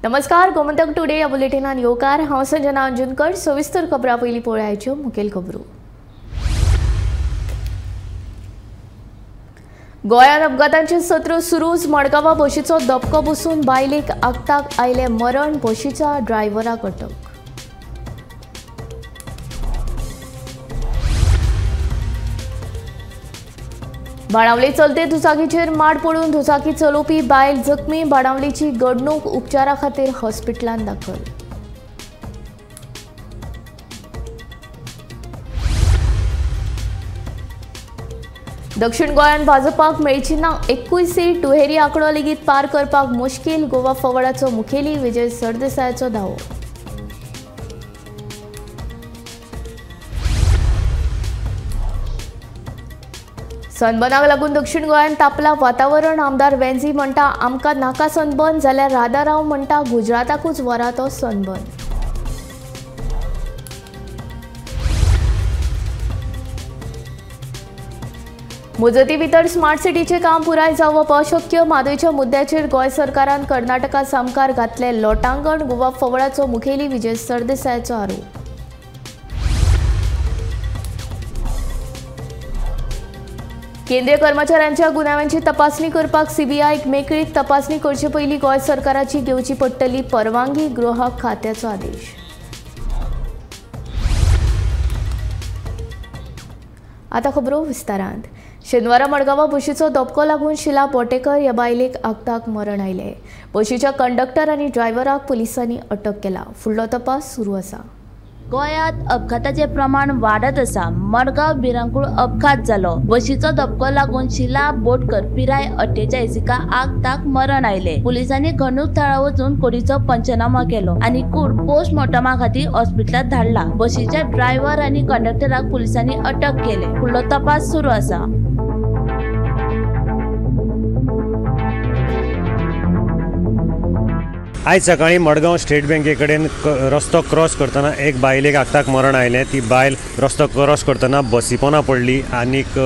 नमस्कार, गोमंतक टुडे या बुलेटिनान येवकार. हांव संजना अंजुनकर. सविस्तर खबरां पयलीं पळयाच्यो मुखेल खबरो. गोंयांत अपघातांचे सत्र सुरूच. मडगांवा बशीचो धपको बसून बायलेक आगताक आयलें मरण. बशीच्या ड्रायव्हराक अटक. बाणावले चलते दुचाकीचेर माड पडून दुचाकी चलोवपी बायल जखमी. बाणावलेची घडणूक उपचारा खातीर हॉस्पिटलांत दाखल. दक्षिण गोंयांत भाजपाक मेळची ना एकूय सीट. दुहेरी आंकडो लेगीत पार करपाक मुश्कील. गोवा फॉरवर्डाचो मुखेली विजय सरदेसायाचो दावो. सनबर्नाक लागून दक्षिण गोंयांत तापला वातावरण. आमदार वेन्झी म्हणटा आमकां नाका सनबर्न, जाल्यार राधाराव म्हणटा गुजराताकूच व्हरा तो सनबर्न. मुजती भितर स्मार्ट सिटीचें काम पुराय जावप अशक्य. म्हादयच्या मुद्द्याचेर गोंय सरकारान कर्नाटका सामकार घातलें लोटांगण. गोवा फॉरवर्डाचो मुखेली विजय सरदेसायाचो आरोप. केंद्रीय कर्मचाऱ्यांच्या गुन्यांवांची तपासणी करपाक सीबीआयक मेकळीक. तपासणी करचे पयलीं गोंय सरकाराची घेवची पडटली परवानगी. गृह खात्याचो आदेश. आतां खबरो विस्तारांत. शेनवारा मडगांवा बशीचो धपको लागून शिला बोटेकर ह्या बायलेक आगताक मरण आयलें. बशीच्या कंडक्टर आनी ड्रायव्हराक पुलिसांनी अटक केला. फुडलो तपास सुरू आसा. गोंयांत अपघाताचे प्रमाण वाडत आसा. मडगांव भिरांकूळ अपघात जालो. बशीचो धपको लागून शिला बोटकर पिराय 48 हिका आगताक मरण आयले. पुलिसांनी घडणूक थळार वचून कुडीचो पंचनामा केलो आनी कूड पोस्टमॉर्टमा खातीर हॉस्पिटलांत धाडला. बशीच्या ड्रायव्हर आनी कंडक्टराक पुलिसांनी अटक केले. फुडलो तपास सुरू आसा. आयज सकाळीं मडगांव स्टेट बँके कडेन रस्तो क्रॉस करतना एक बायलेक आगताक मरण आयलें. ती बायल रस्तो क्रॉस करतना बसीपोना पडली आनीक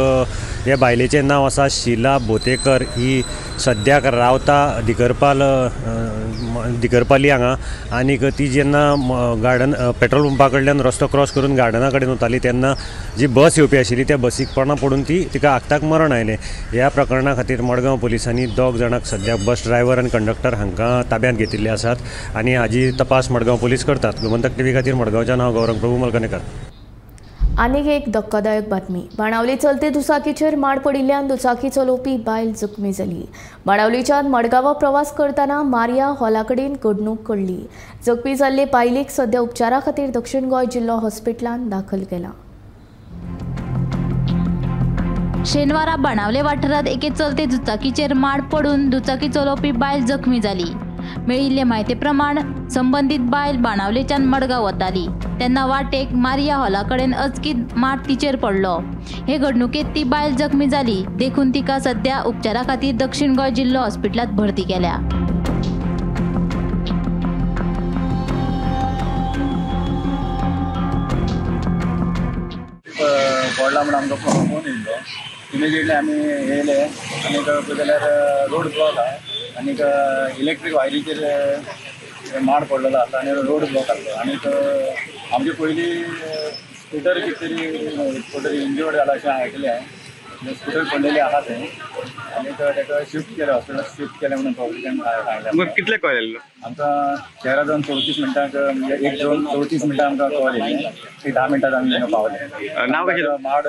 हे बायलेचें नांव आसा शिला बोतेकर. ही सद्याक रावता दिकरपाली हांगा आनीक ती जेन्ना गार्डन पेट्रोल पंपा कडल्यान रस्तो क्रॉस करून गार्डना कडेन वताली तेन्ना जी बस येवपी आशिल्ली त्या बसीक पोंदा पडून ती तिका आगताक मरण आयलें. ह्या प्रकरणा खातीर मडगांव पुलिसांनी दोग जाणांक सद्याक बस ड्रायव्हर आनी कंडक्टर हांकां ताब्यांत घेतिल्ले आसात आनी हाजी तपास मडगांव पुलीस करतात. गोमंतक टीव्ही खातीर मडगांवच्यान हांव गौरव प्रभू मलकनेकर. आनीक एक धक्कादायक बातमी. बाणावली चलते दुचाकीचेर माड पडिल्ल्यान दुचाकी चलोवपी बायल जखमी जाली. बाणावलीच्यान मडगांवा प्रवास करतना मारिया हॉला कडेन घडणूक घडली. जखमी जाल्ले बायलेक सद्या उपचारा खातीर दक्षिण गोंय जिल्लो हॉस्पिटलांत दाखल केला. शेनवारा बाणावले वाठारांत एके चलते दुचाकीचेर माड पडून दुचाकी चलोवपी बायल जखमी जाली. मेळिल्ले म्हायती प्रमाण संबंदीत बायल बाणावलेच्यान मडगांव वताली तेन्ना वाटेक मारिया हॉला कडेन अचकीत माड तिचेर पडलो. हे घडणुकेंत ती बायल जखमी जाली देखून तिका सद्या उपचारा खातीर दक्षिण गोंय जिल्लो हॉस्पिटलांत भरती केल्या. पडला म्हूण आमकां फोन येयल्लो. इमिजिएटली आमी येयले आनी पळय जाल्यार रोड ब्लॉक आहा आनीक इलेक्ट्रीक वायरीचेर माड पडलेलो आसलो आनी रोड ब्लॉक आसलो आनीक आमचे पयलीं स्कुटर कितें तरी स्कुटर इंजर्ड जाला अशें आयकलें हांवें. स्कुटर पडलेली आहा थंय आनीक ताका शिफ्ट केलें हॉस्पिटलाक शिफ्ट केलें म्हणून पब्लिकान सांगलें. कितले कॉल येयल्लो? आमकां 11 जावन 34 मिनटांक म्हणजे 1 जावन 34 मिनटां आमकां कॉल येयली. ती 10 मिनटां आमी हांगा पावले. नांव कशें? माड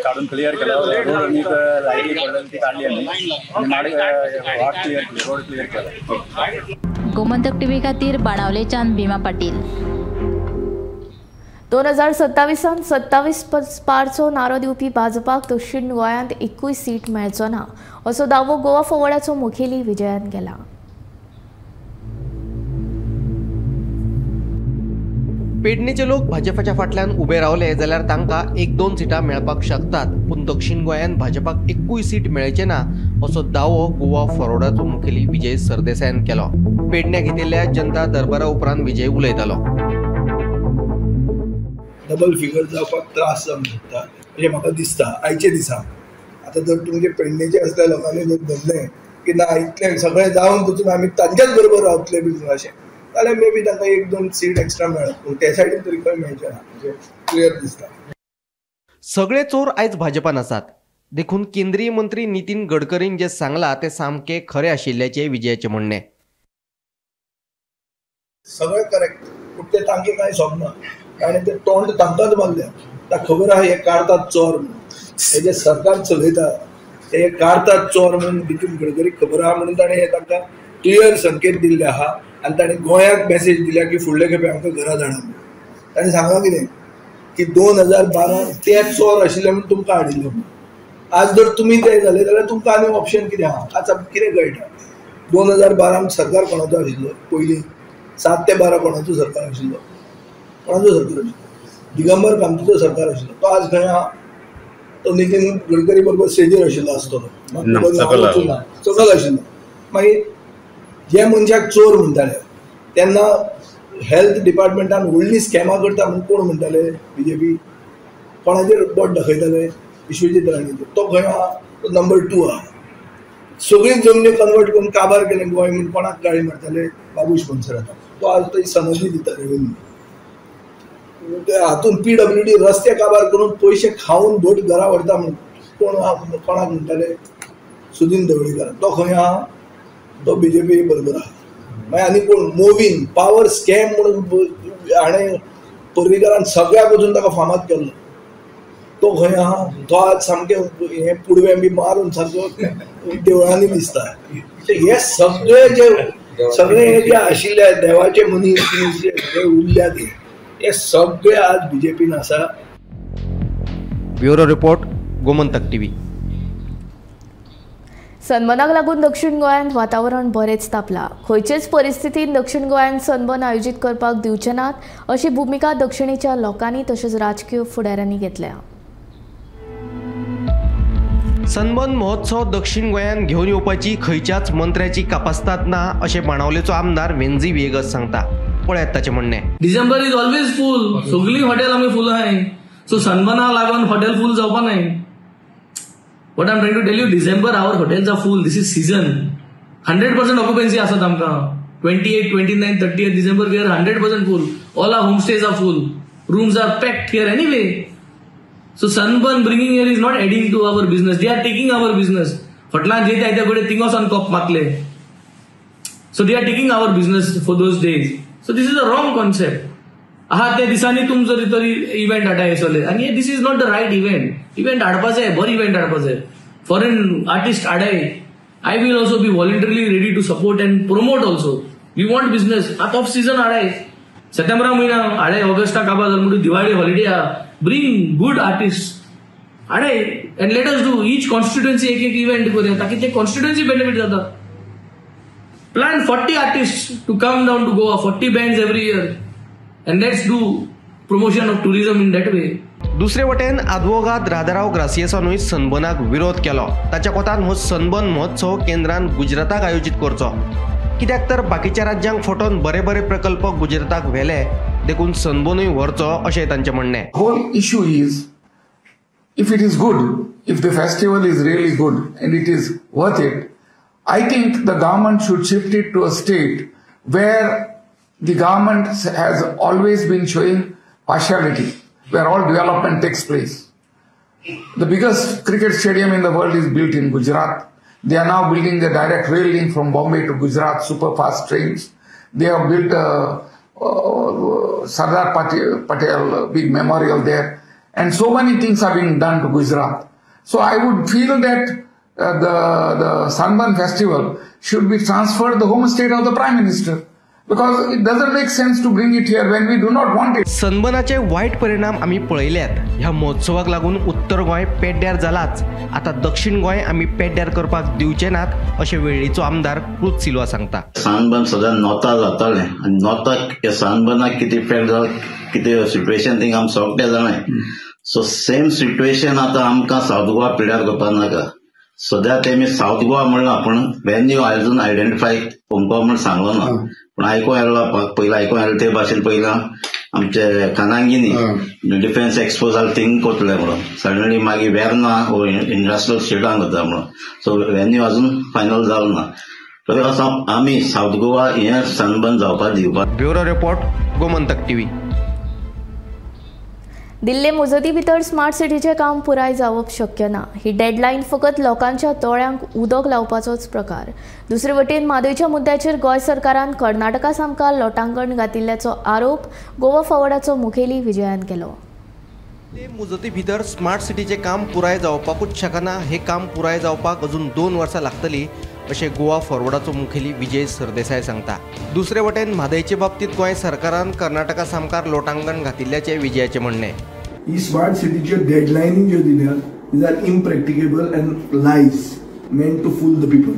काडून क्लियर केलो. रोड आनीक लायटी पडलेली ती काडली आमी आनी माड वाट क्लियर केली, रोड क्लियर केलो. गोमंतक टीव्ही खातीर बाणावलेच्यान भीमा पाटील. 2027 27 पारचो नारो दिवपी भाजपाक दक्षिण गोंयांत एकूय सीट मेळचो ना असो दावो गोवा फॉरवर्डाचो मुखेली विजयान केला. पेडणेचे लोक भाजपाच्या फाटल्यान उबे रावले जाल्यार तांकां 1-2 सिटां मेळपाक शकतात, पूण दक्षिण गोंयांत भाजपाक एकूय सीट मेळचे ना असो दावो गोवा फॉरवर्डाचो मुखेली विजय सरदेसायान केलो. पेडण्या घेतिल्ल्या जनता दरबारा उपरांत विजय उलयतालो. डबल फिगर जावपाक त्रास जावंक शकता अशें म्हाका दिसता आयच्या दिसा. आतां जर तुमचे पेडणेचे असल्या लोकांनी जर धरलें की ना इतलें सगळें जावन वचून आमी तांच्याच बरोबर रावतले बी अशें जाल्यार मे बी तांकां 1-2 सीट एक्स्ट्रा मेळत, पूण ते सायडीन तरी खंय मेळचें ना अशें क्लियर दिसता. सगळे चोर आयज भाजपान आसात, देखून केंद्रीय मंत्री नितीन गडकरीन जे सांगलां तें सामकें खरें आशिल्ल्याचें विजयाचें म्हणणें. सगळें करेक्ट, पूण ते तांकां कांय सोंपना, कारण ते तोंड तांकांच मारल्या. ताका खबर आहा हे काडतात चोर म्हणून, हे जे सरकार चलयता ते काडतात चोर म्हणून नितीन गडकरीक खबर आहा, म्हणून ताणें हे तांकां क्लियर संकेत दिल्ले आहा आनी ताणें गोंयाक मॅसेज दिल्या की फुडले खेपे आमकां घरा धाडा म्हणून. ताणें सांगलां कितें की 2012 ते चोर आशिल्ले म्हणून तुमकां हाडिल्ले म्हणून. आज जर तुमी ते जाले जाल्यार तुमकां आनी ऑप्शन कितें आहा? आज आमकां कितें कळटा 2012 सरकार कोणाचो आशिल्लो? पयलीं 7 ते 12 कोणाचो सरकार आशिल्लो? कोणाचो सरकार आशिल्लो? दिगंबर कामतीचो सरकार आशिल्लो. तो आज खंय आहा? तो नितीन गडकरी बरोबर स्टेजीर आशिल्लो आसतलो, सकल आशिल्लो. मागीर जे मनशाक चोर म्हणटाले तेन्ना हेल्थ डिपार्टमेंटान व्हडली स्कॅमां करता म्हूण कोण म्हणटाले? बीजेपी. कोणाचेर बोट दाखयताले? विश्वजीत राणेचेर. तो खंय आहा? तो नंबर 2 आहा. सगळीं जमनी कन्वर्ट करून काबार केलें गोंय म्हूण कोणाक गाळी मारताले? बाबूश मोन्सेराताक. तो आज थंय सनदी दिता रेवेन्यू. हातून PWD रस्ते काबार करून पयशे खावन भट घरा व्हरता म्हूण कोण कोणाक म्हणटाले? सुदीन ढवळीकर. तो खंय आहा? तो बीजेपी बरोबर आहा. मागीर आनी कोण? मोवीन पावर स्कॅम म्हणून हाणें पर्रीकारान सगळ्याक वचून ताका फामाद केल्लो. तो खंय आहा? तो आज सामकें हें पुडवें बी मारून सारको देवळांनी दिसता. हे सगळे जे सगळे हे जे आशिल्ले देवाचे मनीस जे सगळे उरल्या ते हे सगळे आज बीजेपीन आसा. Bureau report, Gomantak TV. सनबर्नाक लागून दक्षिण गोंयांत वातावरण बरेंच तापलां. खंयचेच परिस्थितींत दक्षिण गोंयांत सनबर्न आयोजीत करपाक दिवचे नात अशी भुमिका दक्षिणेच्या लोकांनी तशेंच राजकीय फुडाऱ्यांनी घेतल्या. सनबर्न महोत्सव दक्षिण गोंयांत घेवन येवपाची खंयच्याच मंत्र्याची कापास्ताद ना अशें बाणावलेचो आमदार वेंझी व्हिएगस सांगता. पळयात ताचें म्हणणें. डिसेंबर is always फूल, सगळीं हॉटेल आमी फूल आहाय, सो सनबर्नाक लागून हॉटेल फूल जावपा नाय. What I'm trying to tell you, December our hotels are full. This is season. 100% occupancy आसा आमकां. 28, 29, 30 December we are 100% full. All our homestays are full. Rooms are packed here anyway. So sunburn bringing here is not adding to our business. They are taking our business. हॉटेलान जे ते कडेन थिंगा वचून cup मारले. So they are taking our business for those days. So this is a wrong concept. आहा त्या दिसांनी तुमचो तरी इव्हेंट हाडटा हे सगळे आनी this is not the right event. Event हाडपा जाय, बरो इव्हेंट हाडपा जाय, फॉरेन आर्टिस्ट हाडाय. I will also be voluntarily ready to support and promote also. We want business. आतां ऑफ सिजन हाडाय, सप्टेंबरा म्हयना हाडाय, ऑगस्टा काबार जाल म्हणून दिवाळी हॉलिडे आहा. ब्रिंग गुड आर्टिस्ट हाडाय and let us do each constituency एक एक इव्हेंट करूया ताकी ते कॉन्स्टिट्युएन्सी बेनिफीट जाता. Plan 40 artist to come down to Goa, 40 bands every year. And let's do promotion of tourism in that way. दुसरे वटेन आदवोगाद राधाराव ग्रासियसानूय सनबर्नाक विरोध केलो. ताच्या कोतान हो सनबर्न महोत्सव केंद्रान गुजराताक आयोजीत करचो, कित्याक तर बाकीच्या राज्यांक फटोवन बरे बरे प्रकल्प गुजराताक व्हेले, देखून सनबर्नूय व्हरचो अशें तांचें म्हणणें. Whole issue is if it is good, if the festival is really good and it is worth it, I think the government should shift it to a state where the government has always been showing partiality, where all development takes place. The biggest cricket stadium in the world is built in Gujarat. They are now building the direct rail link from Bombay to Gujarat, super fast trains. They have built a Sardar Patel big memorial there. And so many things are being done to Gujarat. So I would feel that the Sunburn Festival should be transferred to the home state of the Prime Minister. Because it doesn't make sense to bring it here when we do not want it. सनबर्नाचे वायट परिणाम आमी पळयल्यात. ह्या महोत्सवाक लागून उत्तर गोंय पेड्ड्यार जालाच, आतां दक्षिण गोंय आमी पेड्ड्यार करपाक दिवचे नात अशें वेळ्ळीचो आमदार क्रूज सिल्वा सांगता. सनबर्न सदां नोता जातालें आनी नोताक सनबर्नाक कितें इफेक्ट जालो, कितें सिट्युएशन थिंग आमी सगळे जाणाय. सो सेम सिट्युएशन आतां आमकां सावथ गोवा पिड्यार करपाक नाका. सद्या तेमी सावथ गोवा म्हणलां पूण वेन्यू अजून आयडेंटिफाय अमको म्हण सांगलो ना, पूण आयको आयलो पयलीं आयको आयलो ते भाशेन पयला आमचे कानांगिनी डिफेन्स एक्सपो जालें थिंग कोतले म्हणून, सडनली मागीर वेर्ना वो इंडस्ट्रियल स्टेटान करता म्हणून. सो वेन्यू अजून फायनल जालो ना. तरी आसा आमी सावथ गोवा हें सनबर्न जावपाक दिवपाक. Bureau report, Gomantak TV. दिल्ले मुजती भितर स्मार्ट सिटीचें काम पुराय जावप शक्य ना. ही डेडलायन फकत लोकांच्या दोळ्यांक उदक लावपाचोच प्रकार. दुसरे वटेन म्हादयच्या मुद्द्याचेर गोंय सरकारान कर्नाटका सामकार लोटांगण घातिल्ल्याचो आरोप गोवा फॉरवर्डाचो मुखेली विजयान केलो. ते मुजती भितर स्मार्ट सिटीचें काम पुराय जावपाकूच शकना. हें काम पुराय जावपाक अजून 2 वर्सां लागतली अशें गोवा फॉरवर्डाचो मुखेली विजय सरदेसाय सांगता. दुसरे वटेन म्हादयचे बाबतींत गोंय सरकारान कर्नाटका सामकार लोटांगण घातिल्ल्याचें विजयाचें म्हणणें. ही स्मार्ट सिटीच्यो डेडलायनी ज्यो दिल्या these are impracticable and lies meant to fool the people.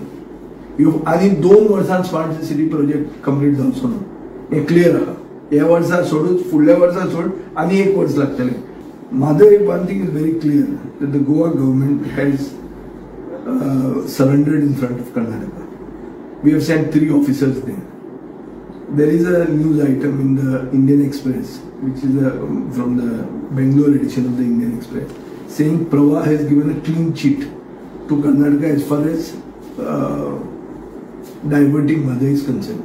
ह्यो आनी 2 वर्सां स्मार्ट सिटी प्रोजेक्ट कंप्लीट जावचो ना हें क्लियर आहा. ह्या वर्सा सोडूच फुडल्या वर्सा सोड आनी 1 वर्स लागतलें. Mhadei one thing is very clear that the Goa government has surrendered in front of Karnataka. We have sent 3 officers there. There is a news item in the Indian Express, which is from the Bangalore edition of the Indian Express, saying Pravah has given a clean chit to Karnataka as far as diverting Mhadei is concerned.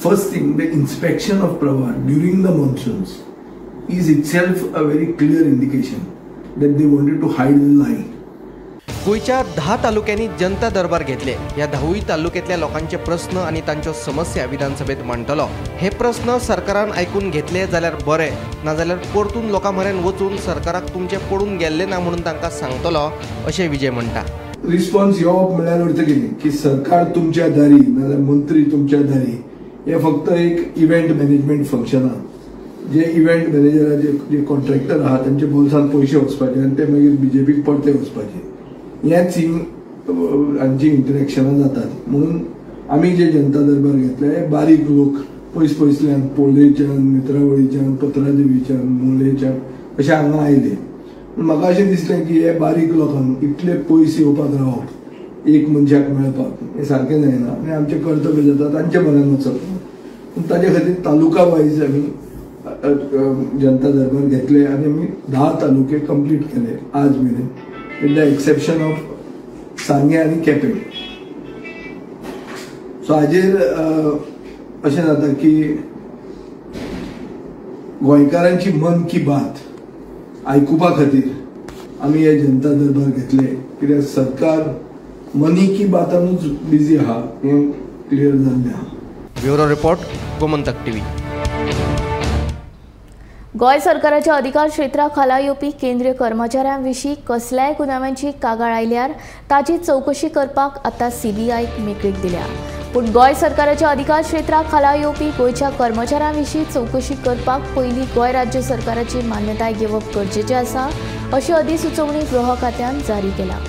First thing, the inspection of Pravah during the monsoons is itself a very clear indication that they wanted to hide the lie. गोंयच्या 10 तालुक्यांनी जनता दरबार घेतले. ह्या 10 तालुक्यांतल्या लोकांचे प्रस्न आनी तांच्यो समस्या विधानसभेत मांडटलो. हे प्रस्न सरकारान आयकून घेतले जाल्यार बरें, नाजाल्यार परतून लोकां म्हऱ्यान वचून सरकाराक तुमचें पडून गेल्लें ना म्हणून तांकां सांगतलो अशें विजय म्हणटा. रिस्पॉन्स येवप म्हळ्यार अर्थ कितें की सरकार तुमच्या दारी नाजाल्यार मंत्री तुमच्या दारी हे फक्त एक इव्हेंट मॅनेजमेंट फंक्शन आहा. जे इव्हेंट मॅनेजराचे जे कॉन्ट्रॅक्टर आहा तांच्या बोल्सान पयशे वचपाचे आनी ते मागीर बीजेपीक परते वचपाचे. ह्याच हांची इंटरॅक्शनां जातात. म्हणून आमी जे जनता दरबार घेतले बारीक लोक पयस पयसल्यान पोळेच्यान, नेत्रावळीच्यान, पत्रादेवीच्यान, मुलेच्यान अशे हांगा आयले. म्हाका अशें दिसलें की हे बारीक लोकांक इतले पयस येवपाक रावप एक मनशाक मेळपाक हें सारकें जायना आनी आमचें कर्तव्य जाता तांचे म्हऱ्यान वचप. पूण ताजे खातीर तालुका वायज आमी जनता दरबार घेतले आनी आमी 10 तालुके कंप्लीट केले आज मेरेन, with the exception of Sanguem आनी केपें. सो हाजेर अशें जाता की गोंयकारांची मन की बात आयकुपा खातीर आमी हे जनता दरबार घेतले. कित्याक सरकार मनी की बातानूच बिजी आहा हें क्लियर जाल्लें आहा. Bureau report, Gomantak TV. Goa सरकाराच्या अधिकार क्षेत्रा खाला येवपी केंद्रीय कर्मचाऱ्यां विशीं कसल्याय गुन्यांवांची कागाळ आयल्यार ताची चवकशी करपाक आतां सीबीआयक मेकळीक दिल्या. पूण गोंय सरकाराच्या अधिकार क्षेत्रा खाला येवपी गोंयच्या कर्मचाऱ्यां विशीं चवकशी करपाक पयलीं गोंय राज्य सरकाराची मान्यताय घेवप गरजेचें आसा अशी अधिसुचोवणी गृह खात्यान जारी केल्या.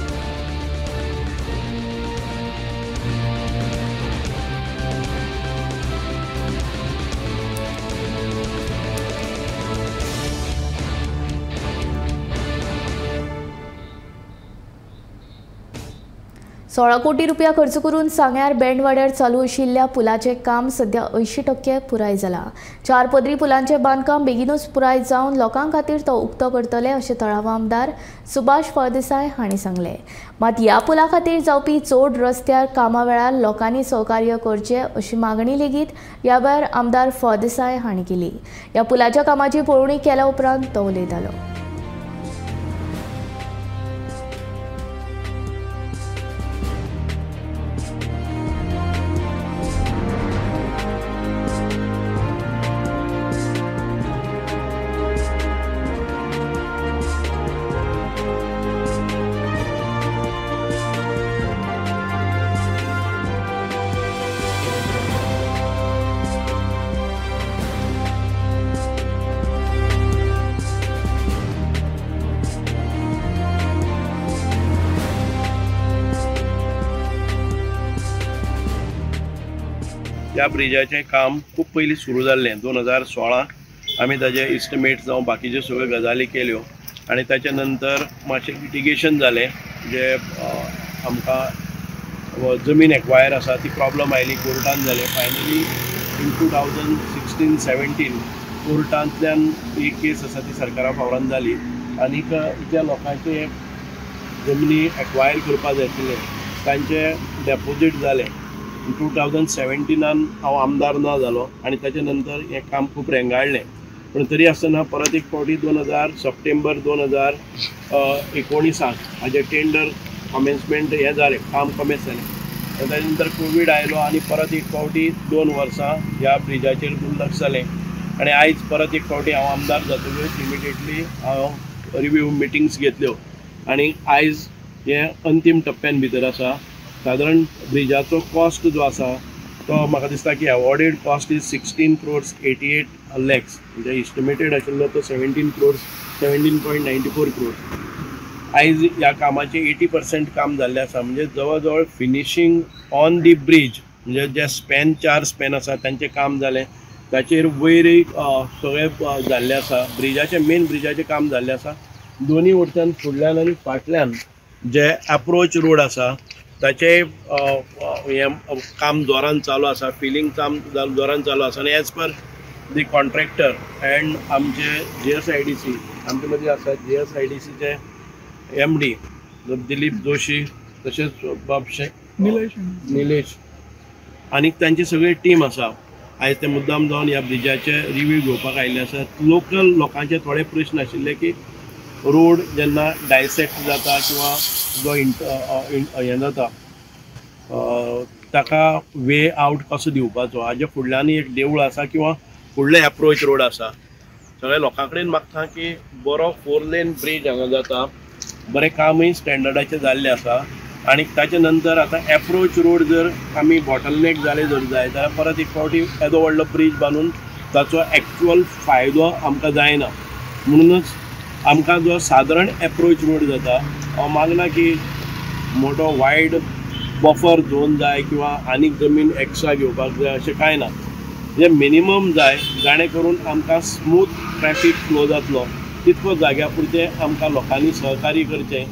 $16 कोटी रुपया खर्च करून सांग्यार बेंडवाड्यार चालू आशिल्ल्या पुलाचें काम सध्या 80% पुराय जालां. 4 पदरी पुलांचें बांदकाम बेगीनूच पुराय जावन लोकां खातीर तो उक्तो करतले अशें थळावो आमदार सुभाष फळदेसाय हांणी सांगलें. मात ह्या पुला खातीर जावपी चोड रस्त्यार कामा वेळार लोकांनी सहकार्य करचें अशी मागणी लेगीत ह्या वेळार आमदार फळदेसाय हांणी केली. ह्या पुलाच्या कामाची पळोवणी केल्या उपरांत तो उलयतालो. ह्या ब्रिजाचें काम खूब पयलीं सुरू जाल्लें. 2016 आमी ताजे इस्टिमेट जावं बाकीच्यो सगळ्यो गजाली केल्यो आनी ताच्या नंतर मातशें लिटिगेशन जालें, जे आमकां जमीन एक्वायर आसा ती प्रॉब्लम आयली, कोर्टान जालें. फायनली इन 2016-17 कोर्टांतल्यान एक केस आसा ती सरकारा फावरान जाली आनीक ज्या लोकांचे जमनी एक्वायर करपाक जाय आशिल्ले तांचे डेपोजीट जालें. 2017 हांव आमदार ना जालो आनी ताच्या नंतर हें काम खूब रेंगाळ्ळें. पूण तरी आसतना परत एक फावटी 2000 सप्टेंबर 2019 हाजें टेंडर कॉमेन्समेंट हें जालें, काम कॉमेन्स जालें. ताच्या नंतर कोवीड आयलो आनी परत एक फावटी 2 वर्सां ह्या ब्रिजाचेर दुर्लक्ष जालें आनी आयज परत एक फावटी हांव आमदार जातकच इमिडिएटली हांव रिव्यू मिटिंग्स घेतल्यो आनी आयज हें अंतीम टप्प्यान भितर आसा. सादारण ब्रिजाचो कॉस्ट जो आसा तो म्हाका दिसता की awarded cost is 16 crores 88 lakhs, म्हणजे इस्टिमेटेड आशिल्लो तो 17 crores 17.94 crores. आयज ह्या कामाचें 80% काम जाल्लें आसा, म्हणजे जवळ जवळ फिनिशींग ऑन the bridge, म्हणजे जे स्पॅन 4 स्पॅन आसा तांचें काम जालें, ताचेर वयर सगळें जाल्लें आसा. ब्रिजाचें मेन ब्रिजाचें काम जाल्लें आसा. दोनी वटच्यान फुडल्यान आनी फाटल्यान जे एप्रोच रोड आसा ताचें हें काम जोरान चालू आसा, फिलींग काम जोरान चालू आसा. आनी as per the contractor and आमचे GSIDC, आमचे मदीं आसा GSIDCचे MD Dilip Joshi, तशेंच बाब निलेश आनी तांची सगळी टीम आसा. आयज ते मुद्दाम जावन ह्या ब्रिजाचे रिव्यू घेवपाक आयिल्ले आसात. लोकल लोकांचे थोडे प्रश्न आशिल्ले की रोड जेन्ना डायसेक्ट जाता किंवा जो हें जाता ताका वे आवट कसो दिवपाचो, हाजे फुडल्यान एक देवूळ आसा किंवा फुडले एप्रोच रोड आसा. सगळ्या लोकां कडेन मागता की बरो 4 लेन ब्रीज हांगा जाता, बरें कामूय स्टँडर्डाचें जाल्लें आसा आनी ताचे नंतर आतां एप्रोच रोड जर आमी बॉटलनेक जाले जर जाय जाल्यार परत एक फावटी येदो व्हडलो ब्रीज बांदून ताचो एक्चुअल फायदो आमकां जायना. म्हणूनच आमकां जो सादारण एप्रोच रोड जाता, हांव मागना की मोटो वायड बफर झोन जाय किंवा आनीक जमीन एक्स्ट्रा घेवपाक जाय अशें कांय ना, जे मिनिमम जाय जाणें करून आमकां स्मूथ ट्रॅफीक फ्लो जातलो तितको जाग्या पुरतें आमकां लोकांनी सहकार्य करचें.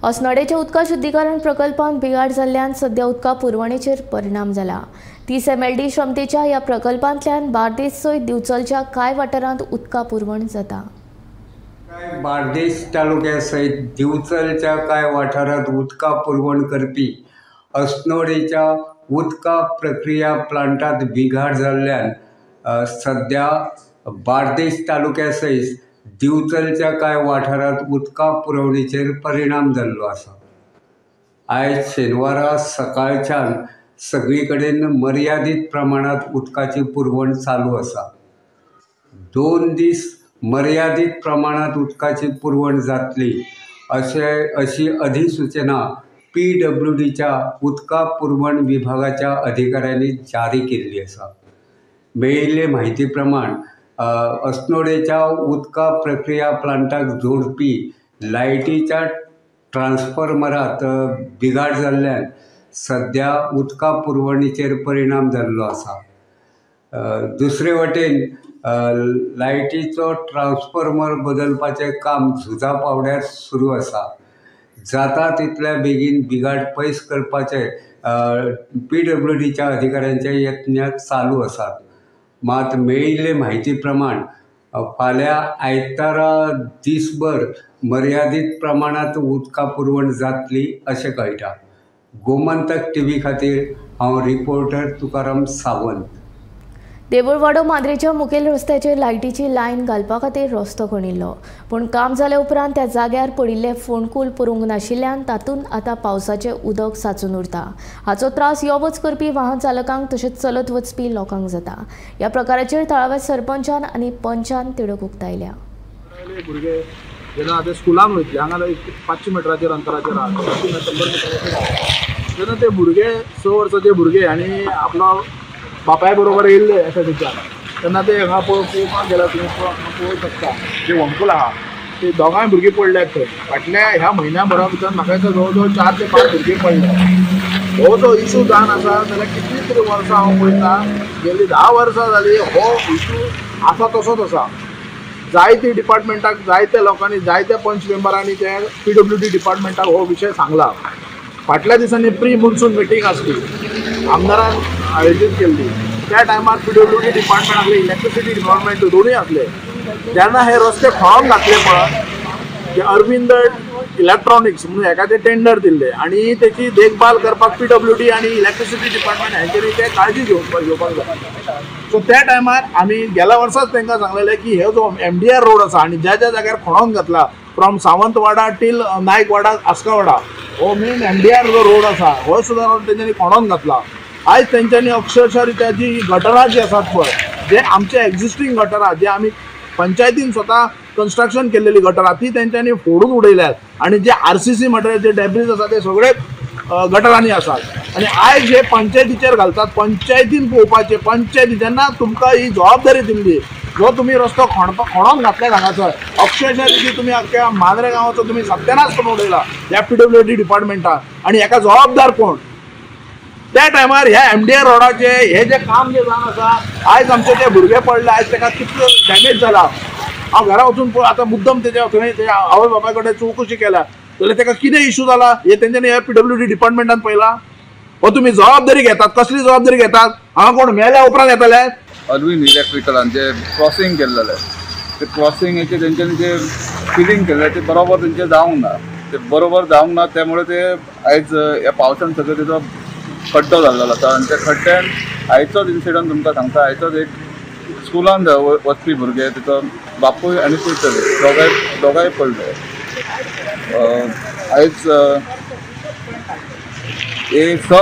अस्नोडेच्या उदका शुद्धीकरण प्रकल्पांत बिघाड जाल्ल्यान सध्या उदका पुरवणेचेर परिणाम जाला. 30 MLD क्षमतेच्या ह्या प्रकल्पांतल्यान बार्देस सयत दिवचलच्या कांय वाठारांत उदका पुरवण जाता. बार्देस तालुक्या सयत दिवचलच्या कांय वाठारांत उदका पुरवण करपी अस्नोडेच्या उदका प्रक्रिया प्लांटांत बिघाड जाल्ल्यान सध्या बार्देस तालुक्या सयत दिवचलच्या कांय वाठारांत उदका पुरवणेचेर परिणाम जाल्लो आसा. आयज शेनवारा सकाळच्यान सगळी कडेन मर्यादीत प्रमाणांत उदकाची पुरवण चालू आसा. 2 दीस मर्यादीत प्रमाणांत उदकाची पुरवण जातली अशी अधिसूचना PWDच्या उदका पुरवण विभागाच्या अधिकाऱ्यांनी जारी केल्ली आसा. मेळिल्ले म्हायती प्रमाण अस्नोडेच्या उदका प्रक्रिया प्लांटाक जोडपी लायटीच्या ट्रान्सफॉर्मरांत बिघाड जाल्ल्यान सध्या उदका पुरवणेचेर परिणाम जाल्लो आसा. दुसरे वटेन लायटीचो ट्रान्सफॉर्मर बदलपाचें काम झुजा पावड्यार सुरू आसा. जाता तितल्या बेगीन बिघाड पयस करपाचे PWDच्या अधिकाऱ्यांचे यत्न चालू आसात. मात मेळिल्ले म्हायती प्रमाण फाल्यां आयतारा दीसभर मर्यादीत प्रमाणांत उदका पुरवण जातली अशें कळटा. गोमंतक टीव्ही खातीर हांव रिपोर्टर तुकाराम सावंत. देवळवाडो मांद्रेच्या मुखेल रस्त्याचेर लायटीची लायन घालपा खातीर रस्तो खणिल्लो, पूण काम जाले उपरांत त्या जाग्यार पडिल्ले फोंडकूल पुरूंक नाशिल्ल्यान तातूंत आतां पावसाचें उदक सांचून उरता. हाचो त्रास यो वच करपी वाहन चालकांक तशेंच चलत वचपी लोकांक जाता. ह्या प्रकाराचेर थळाव्या सरपंचान आनी पंचान तिडक उक्तायल्या. भुरगे जेन्ना आतां स्कुलाक वयतले, हांगा 500 मिटराचेर अंतराचेर आहा, 100 मिटराचेर आहा, तेन्ना ते भुरगे 6 वर्साचे भुरगे आनी आपलो बापाय बरोबर येयल्ले एसआयटीच्यान, तेन्ना ते हांगा पळोवपाक गेल्यार तुमी पळोवंक शकता जे व्हंकल आहा ते दोगांय भुरगीं पडल्यात थंय. फाटल्या ह्या म्हयन्या भरा भितर म्हाका दिसता जवळ जवळ 4 ते 5 भुरगीं पडल्यात. हो जो इशू जावन आसा जाल्यार कितलीं तरी वर्सां हांव पळयता, गेली 10 वर्सां जालीं हो इशू आसा तसोच आसा. जायते डिपार्टमेंटाक, जायत्या लोकांनी, जायत्या पंच मेंबरांनी ते PWD डिपार्टमेंटाक हो विशय सांगला. फाटल्या दिसांनी प्री मॉन्सून मिटींग आसली, आमदारान आयोजीत केल्ली, त्या टायमार पीडब्ल्यूडी डिपार्टमेंट आसले, इलेक्ट्रिसिटी डिपार्टमेंट दोनूय आसले. जेन्ना हे रस्ते खणोन घातले पळय, जे अरविंद इलेक्ट्रॉनिक्स म्हणून हेका ते टेंडर दिल्ले आनी तेची देखभाल करपाक पीडब्ल्यूडी आनी इलेक्ट्रिसिटी डिपार्टमेंट हेंच्यांनी ते काळजी घेवपाक जाय. सो त्या टायमार आमी गेल्या वर्साच तांकां सांगलेलें की हे जो एमडीआर रोड आसा आनी ज्या ज्या जाग्यार खणोन घातला फ्रॉम सावंतवाडा टील नायकवाडा आस्कावाडा हो मेन एमडीआर जो रोड आसा हो सुद्दां रोड तेंच्यांनी खणोन घातला. आयज तेंच्यांनी अक्षरशः रित्या जी गटरां जी आसात पळय, जे आमचे एक्झिस्टींग गटरां जे आमी पंचायतीन स्वता कन्स्ट्रक्शन केल्लेली गटरां ती तेंच्यांनी फोडून उडयल्यात आनी जे आरसीसी मटेरियल जे डेब्रीज आसा ते सगळे गटरांनी आसात. आनी आयज हे पंचायतीचेर घालतात. पंचायतीन पळोवपाचें, पंचायती जेन्ना तुमकां ही जबाबदारी दिल्ली, जो तुमी रस्तो खणोन घातले हांगासर अक्षरशः रिती तुमी आख्ख्या मांद्रे गांवाचो तुमी सत्यानाश करून उडयला ह्या पीडब्ल्यूडी डिपार्टमेंटान. आनी हेका जबाबदार कोण? त्या टायमार ह्या एमडीआर रोडाचे हे जे काम जे जावन आसा, आयज आमचे ते भुरगे पडले, आयज ताका कितलो डॅमेज जाला. हांव घरा वचून पळय आतां मुद्दम तेज्या थंय तेज्या आवय बापाय कडेन चवकशी केल्या जाल्यार ताका कितें इशू जाला हे तेंच्यांनी ह्या पीडब्ल्यूडी डिपार्टमेंटान पळयला. हो तुमी जबाबदारी घेतात, कसली जबाबदारी घेतात? हांगा कोण मेल्या उपरांत येतले? अरविंद इलेक्ट्रिकलान जे क्रॉसिंग केल्लेलें ते क्रॉसिंगेचे तेंच्यांनी जे फिलिंग केल्लें ते बरोबर तेंचें जावंक ना, ते बरोबर जावंक ना त्यामुळे ते आयज ह्या पावसान सगळें तेजो खड्डो जाल्लो आसा. आनी त्या खड्ड्यान आयचोच इन्सिडंट तुमकां सांगता, आयचोच एक स्कुलान वचपी भुरगे तेचो बापूय आनी पूत दोगांय पडले. आयज एक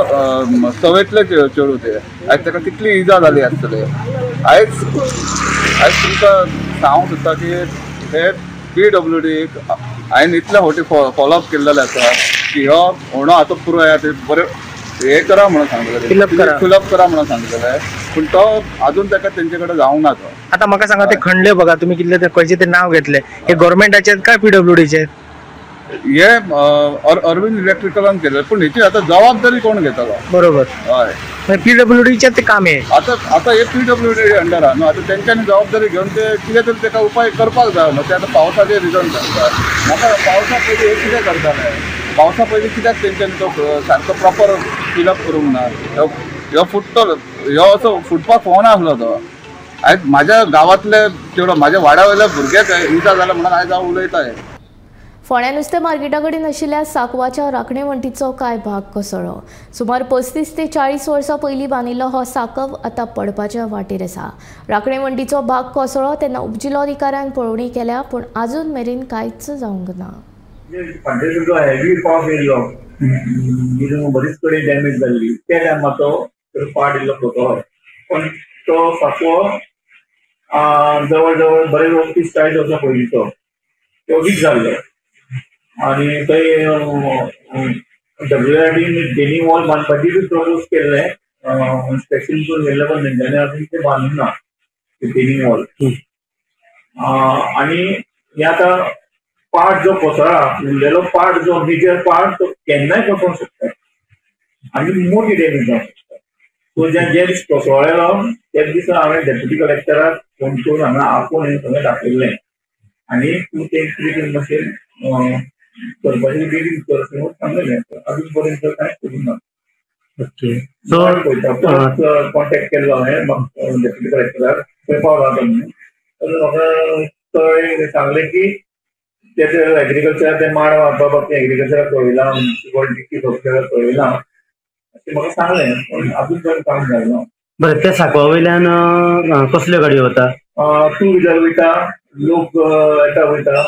सवेतले चेडूं ते आयज ताका कितली इजा जाली आसतली. आयज आयज तुमकां सांगूंक सोदता की हे पीडब्ल्यूडी हांवें इतले फावटी फॉलोअप केल्लेलें आसा की हो होणो आतां पुरो आहा ते बरें हे करा म्हणून सांगलेलें, फिलअप करा म्हणून सांगलेलें, पूण तो अजून ताका तेंचे कडेन जावंक ना तो. आतां म्हाका सांगा, ते खणले बघा तुमी कितले ते खंयचे ते नांव घेतले, हे गव्हर्मेंटाचे काय पीडब्ल्यूडीचे? हे अरविंद इलेक्ट्रिकलान केले, पूण हेची आतां जबाबदारी कोण घेतलो? बरोबर, हय, पीडब्ल्यूडीचे ते काम हे आतां आतां हे पीडब्ल्यूडी अंडर आहा न्हू, आतां तेंच्यांनी जबाबदारी घेवन ते कितें तरी ताका उपाय करपाक जाय न्हू. ते आतां पावसाचे रिजन सांगता म्हाका, पावसा पयलीं हे कितें करताले, पावसा पयलीं कित्याक तेंच्यांनी तो सारको प्रॉपर फिलअप करूंक ना? ह्यो फुट्टलो, ह्यो असो फुटपाक फावना आसलो तो. आयज म्हाज्या गांवांतले चेडो, म्हाज्या वाड्या वयल्या भुरग्याक इजा जाल्या म्हणून आयज हांव उलयता. फोंड्या नुस्तें मार्केटा कडेन आशिल्ल्या सांकवाच्या राखणे वण्टीचो कांय भाग कोसळ्ळो. सुमार 35 ते 40 वर्सां पयलीं बांदिल्लो हो सांकव आतां पडपाच्या वाटेर आसा. राखणे वण्टीचो भाग कोसळ्ळो तेन्ना उपजिल्लोधिकाऱ्यान पळोवणी केल्या, पूण आजून मेरेन कांयच जावंक ना. फाटले जो हेवी पावस येयल्लो, बरीच कडेन डॅमेज जाल्ली, त्या टायमार तो पाड येयल्लो कोसळ्ळो. पण तो सांकव जवळ जवळ बरेच 30-40 वर्सां पयलींचो, तो वीक जाल्लो. आनी थंय डब्ल्यूआरडीन रिटेनिंग वॉल बांदपाची बी प्रपोज केल्लें, इन्स्पेक्शन करून गेल्लें, पण तेंच्यांनी अजून तें बांदूंक ना रिटेनिंग वॉल. आनी हे आतां पार्ट जो कोसळ्ळा, उरलेलो पार्ट जो मेजर पार्ट तो केन्नाय कोसळूंक शकता आनी मोठी डॅमेज जावंक शकता. सो जे दीस कोसळ्ळेलो तेच दिसा हांवें डेप्युटी कलेक्टराक फोन करून हांगा आपोवन सगळें दाखयल्लें आनी तूं तें कितें मातशें करपाचें बेगीन कर म्हणून सांगलें. अजून पर्यंत कांय करूंक ना. ओके, सो परत कॉन्टेक्ट केल्लो हांवें डेप्युटी कलेक्टराक, थंय पावला तो म्हणून, तर म्हाका थंय सांगलें की तेजे एग्रीकल्चर ते माड मारपा बाबतींत एग्रीकल्चराक कळयलां, म्युनिसिपालिटी ऑफिसराक कळयलां अशें म्हाका सांगलें, पूण अजून पर्यंत काम जालें ना. बरें, त्या सांकवा वयल्यान कसल्यो गाडयो वता? टू व्हिलर वयता, लोक येता वयता.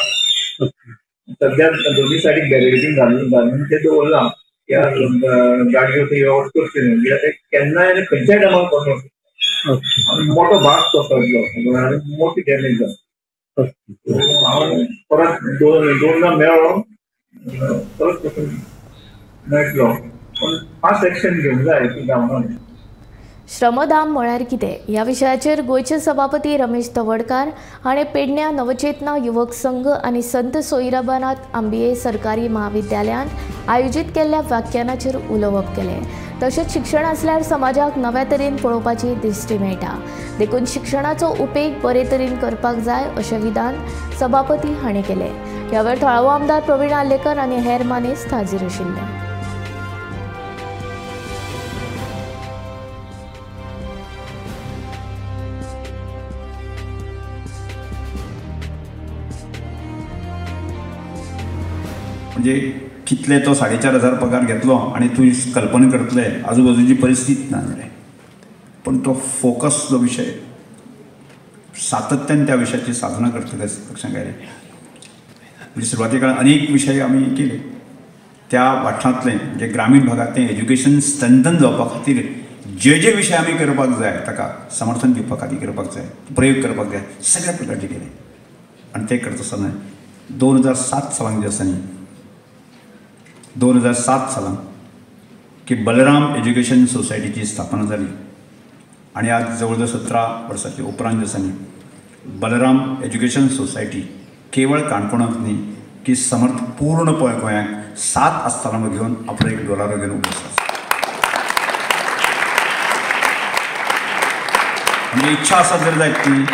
सद्या दोनी सायडीक बॅरिकेडींग घालून ते दवरलां, गाडयो ते यो करच्यो न्हू, कित्याक ते केन्नाय आनी खंयच्याय टायमार कोसळूंक शकता. आनी मोठो भाग कोसळ्ळो आनी मोठी डॅमेज जाली. हांव परत दोनदा मेळ्ळो, परत पसून मेळटलो, पूण फास्ट एक्शन घेवंक जाय ती गांवान. श्रमदान म्हळ्यार कितें ह्या विशयाचेर गोंयचे सभापती रमेश तवडकार हाणें पेडण्या नवचेतना युवक संघ आनी संत सोयराबानाथ आंबिये सरकारी महाविद्यालयांत आयोजीत केल्ल्या व्याख्यानाचेर उलोवप केलें. तशेंच शिक्षण आसल्यार समाजाक नव्या तरेन पळोवपाची दृश्टी मेळटा, देखून शिक्षणाचो उपेग बरे तरेन करपाक जाय अशें विधान सभापती हाणें केलें. ह्या वेळार थळावो आमदार प्रवीण आर्लेकर आनी हेर मानेस्त हाजीर आशिल्ले. म्हणजे कितले तो 4,500 पगार घेतलो आनी तूं कल्पना करतले आजूबाजूची परिस्थिती ना जालें. पण तो फोकस जो विशय सातत्यान त्या विशयाची साधना करतले लक्षांत आयलें. म्हणजे सुरवाती काळात अनेक विशय आमी केले त्या वाठारांतले, म्हणजे ग्रामीण भागांतलें एज्युकेशन स्ट्रेंथन जावपा खातीर जे जे विशय आमी करपाक जाय, ताका समर्थन दिवपा खातीर करपाक जाय, प्रयोग करपाक जाय, सगळ्या प्रकारचे केले. आनी ते करता आसतना 2007 सालान जे आसा न्ही, 2007 सालान की बलराम एज्युकेशन सोसायटीची स्थापना जाली आनी आज जवळ जवळ 17 वर्सांचे उपरांत जे आसा न्ही, बलराम एज्युकेशन सोसायटी केवळ काणकोणांत न्ही की समर्थ पूर्ण गोंयांक 7 आस्थानां घेवन आपलो एक डोलारो घेवन उबो आसा. म्हणजे इच्छा आसत जर जायत ती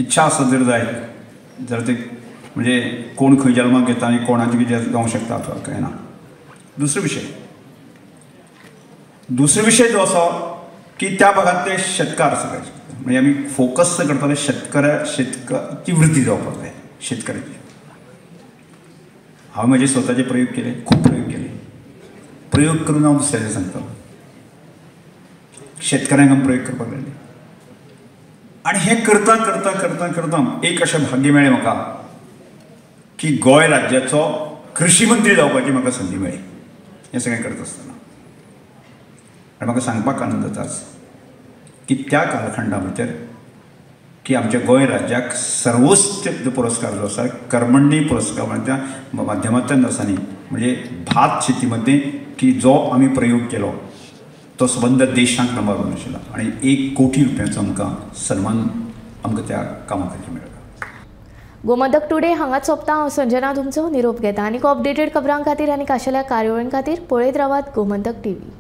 इच्छा आसत जर जायत जर ते म्हणजे कोण खंय जल्माक घेता आनी कोणाचें कितें जावंक शकता काय ना. दुसरो विशय जो आसा की त्या भागांतले शेतकार सगळे, म्हणजे आमी फोकस करताले शेतकाची वृद्धी जावपाक जाय, शेतकऱ्याची. हांवें म्हजे स्वताचे प्रयोग केले, खूब प्रयोग केले, प्रयोग करून हांव दुसऱ्याचे सांगतालो, शेतकऱ्यांक आमी प्रयोग करपाक लागले. आनी हें करता करता करता करता एक अशें भाग्य मेळ्ळें म्हाका की गोंय राज्याचो कृषी मंत्री जावपाची म्हाका संदी मेळ्ळी हें सगळें करता आसतना. आनी म्हाका सांगपाक आनंद जाता की त्या कालखंडा भितर की आमच्या गोंय राज्याक सर्वोच्च पुरस्कार जो आसा कर्मण्य पुरस्काराच्या माध्यमांतल्यान आसा न्ही, म्हणजे भात शेती मध्ये की जो आमी प्रयोग केलो तो सबंद देशांक नंबर 1 आशिल्लो आनी 1 कोटी रुपयांचो आमकां सन्मान आमकां त्या कामा खातीर मेळ्ळो. गोमंतक टुडे हांगाच सोंपता. हांव संजना तुमचो निरोप घेता. आनीक अपडेटेड खबरां खातीर आनी खाशेल्या कार्यावळीं खातीर पळयत रावात गोमंतक टीव्ही.